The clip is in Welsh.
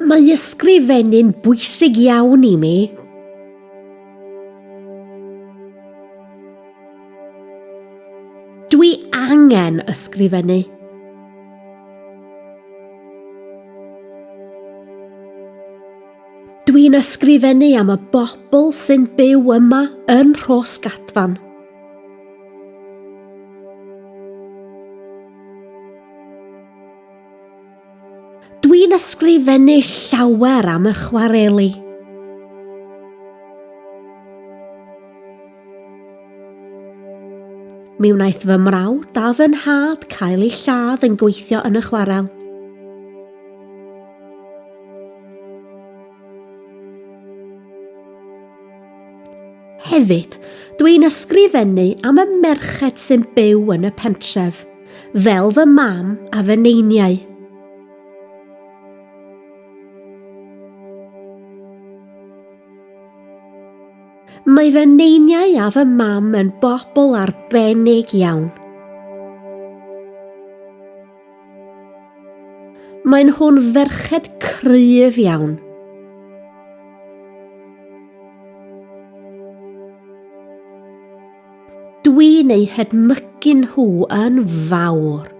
Mae ysgrifennu'n bwysig iawn i mi. Dwi angen ysgrifennu. Dwi'n ysgrifennu am y bobl sy'n byw yma yn Rhos Gadfan. Dwi'n ysgrifennu llawer am y chwareli. Mi wnaeth fy mrawd a fy nhad cael eu lladd yn gweithio yn y chwarel. Hefyd, dwi'n ysgrifennu am y merched sy'n byw yn y pentref, fel fy mam a fy neiniau. Mae fy neiniau a fy mam yn bobl arbennig iawn. Maen nhw'n ferched cryf iawn. Dwi'n eu hedmygu nhw yn fawr.